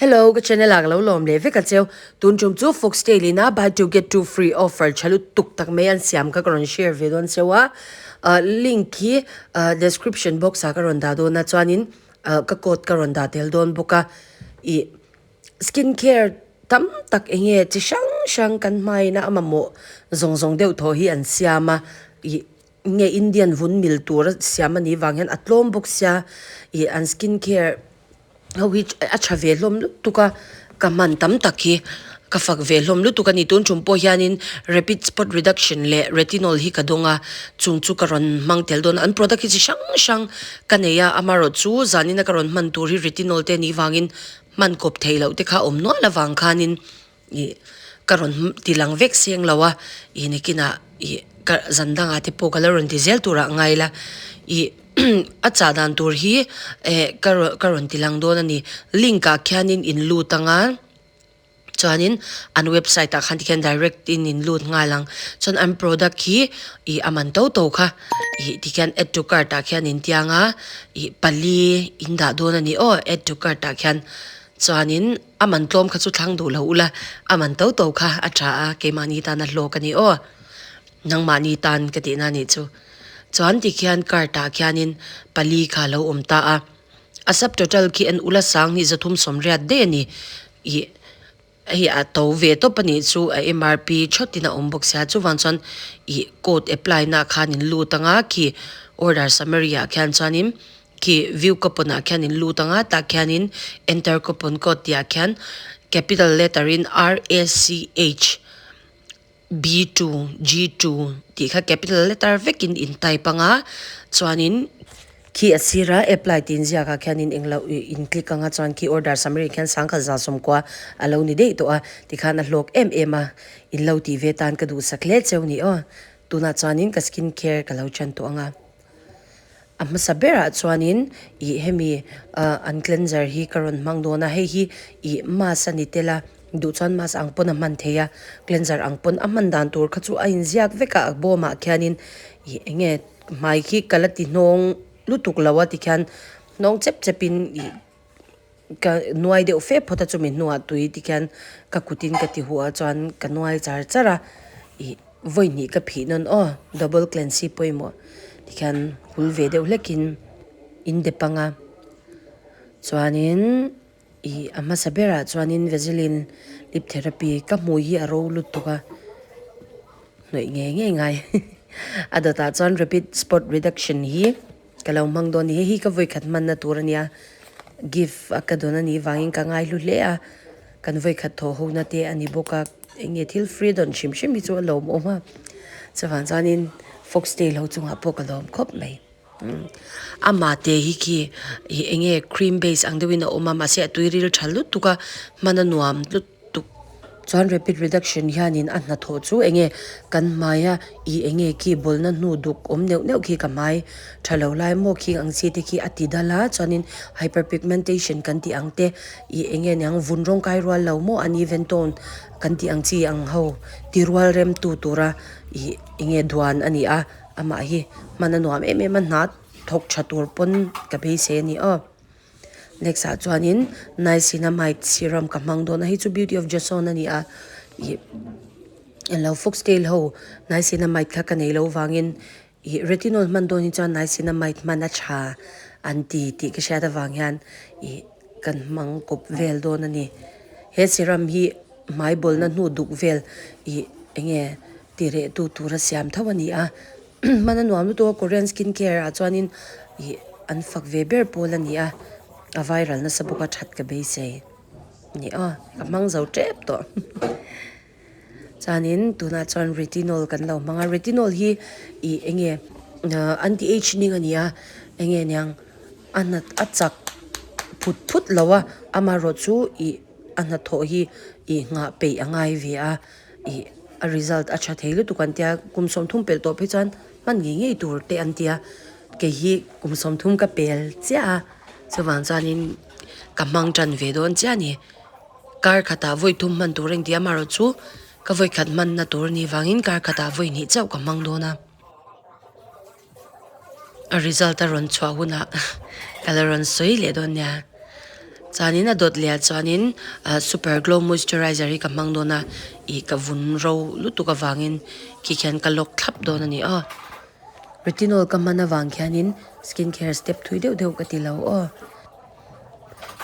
Hello ka channel ah ka lo lawm leh vek a cheu. Tun tum chu Foxtail in a buy two get two free offer tha lutuk tak mai an siam kha ka rawn share ve dawn cheu a. Link hi description box ah ka rawn dah dawn a chuanin ka code ka rawn dah tel dawn bawk a. Ih skin care tam tak eng nge chi hrang hrang kan hmain a a mamawh zawng zawng deuh thaw hi an siam a. Ih nge Indian vun mil tur a siam a nih vang hian a tlawm bawk sia ih an skin care. Ho hi a tha ve hlawm lutuk a ka hman tam tak hi ka fak ve hlawm lutuk a ni tun tum pawh hianin rapid spot reduction leh retinol hi ka dawng a chung chu ka rawn hmang tel dawn a an product hi chi hrang hrang ka nei a amaherawhchu zanin a ka rawn hman tur hi retinol te anih vangin hman kawp theih loh te kha a awm nual avang khanin ih ka rawn ti lang vek seng lo a ih nakinah ih ka zan dangah te pawh ka lo rawn ti zel turah ngai ila ih a chah dan tur hi eh ka rawn ka rawn ti lang dawn a ni link ah khianin in lut anga chuanin an website ah khan tikhian direct in in lut nghal ang chuan an product hi ih a man to to kha ih tikhian add to cart ah khian in tiang a ih pali in dah dawn a ni aw add to cart ah khian chuanin. A man tlawm kha chu thlang duh lo ula, a man to to kha a tha a, keimahni tan a hlawk a ni aw. Nangmahni tan ka tihna a nih chu. Chuan tikhian cart ah khianin pali kha a lo awm ta a, a subtotal khi en ula sanghnih zathum sawmriat daih a ni. Ih hei a to ve tawp a nih chu a MRP thawtin a awm bawk sia, chuvang chuan ih code apply na khan in lut anga khi order summary ah khian chuanin Khi view coupon ah khian in lut anga tah khianin enter coupon code tih ah khian capital letter in RACH B2 G2 tih kha capital letter vekin in type anga chuanin khi a sira apply tih inziak ah khianin englo ih in click anga chuan khi order summary ah khian sangkhat za sawmkua a lo ni daih tawh a tikhan a hlawk em em a in lo tih ve tan ka duhsak hle cheu ni aw tunah chuanin ka skin care ka lo chan tawh anga. A hmasa berah chuanin ih hemi ah an cleanser hi ka rawn hmang dawn a hei hi ih mask a ni tel a duh chuan mask ang pawn a hman thei a cleanser ang pawn a hman dan tur kha chu a inziak vek a a bawmah khianin ih eng nge hmai khi ka la ti hnawng lutuk lo a tikhian hnawng chep chep in ih ka nuai deuh fe phawt a chumi hnuah tui tikhian ka kutin ka ti huh a chuan ka nuai char char a ih vawi hnih ka phih nawn aw double cleanse pawimawh tikhian hul ve deuh hlekin in dep anga chuanin ih a hmasa berah chuanin vaseline lip therapy ka hmui hi a ro lutuk a hnawih ngei ngei ngai a dawtah chuan rapid spot reduction hi. Ka lo hmang dawn a ni. Hei hi ka vawikhat hmanna tur a nia. Gift a ka dawn a nih vangin ka ngaihlu hle a. Kan vawikhat thawh hona te a ni bawk a. Eng nge thil free dawn hrim hrim hi chu a lawmawm a. Chuvang chuanin Foxtail ho chungah pawh ka lawm khawp mai. Ama te hi khi ih eng nge cream base ang deuhin a awm a mahse a tui ril tha lutuk a hman a nuam lutuk. tuk chuan rapid reduction hianin a hnathawh chu enge kan hmaia ih enge khi bawlna hnu duk awm neuh neuh khi ka hmai tha lo lai maw khing ang chi te khi a ti dal a chuanin hyper pigmentation kan tih ang te ih enge niang vun rawng kai rual lo maw uneven tone kan tih ang chi ang ho ti rual rem tu tura ih enge duan a ni a amah hi hman a nuam em em a hna thawk tha tur pawn ka beisei a ni aw. Next ah chuanin niacinamide serum ka hmang dawn a hei chu beauty of joseon a ni a ih eng lo foxtail ho niacinamide kha ka nei loh vangin ih retinol hman dawn hi chuan niacinamide hman a tha an ti tih ka hriat avang hian ih kan hmang kawp vel dawn a ni he serum hi hmai bawlna hnu duk vel ih eng nge tireh tu tura siam tho a ni a. Hman a nuam lutuk a Korean skin care ah chuanin ih an fak ve ber pawl a ni a a viral nasa bawk a that ka beisei ni aw ka hmang zo tep tawh chuanin tunah chuan retinol kan lo hmang a retinol hi ih eng nge anti ageing a ni a eng nge niang a hna a chak phut phut lo a amaherawhchu ih a hnathawh hi ih nghah peih a ngai ve a. Ih a result a tha thei lutuk an tia kum sawmthum pelh tawh phei chuan hman ngei ngei tur te an tia kei hi kum sawmthum ka pel chiah a chuvang chuanin ka hmang tan ve dawn chiah a ni kar khatah vawi thum hman tur a ni tih amaherawh chu ka vawi khat hmanna tur a nih vangin kar khatah vawi hnih chauh ka hmang dawn a. A result a rawn chhuah hunah ka la rawn sawi leh dawn nia. Chuanin a dawt leh ah chuanin ah super glow moisturizer hi ka hmang dawn a ih ka vun ro lutuk avangin khi khian ka lock thlap dawn a ni aw. Retinol ka hman avang khianin skin care step thui deuh deuh ka ti lo aw.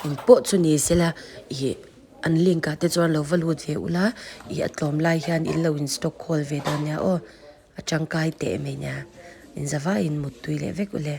Engpawh chu ni sela ih an link ah te chuan lo va lut ve ula ih a tlawm lai hian in lo in stock khawl ve dawn nia aw. A tangkai teh mai nia. Inzavaiin muttui leh vek ule.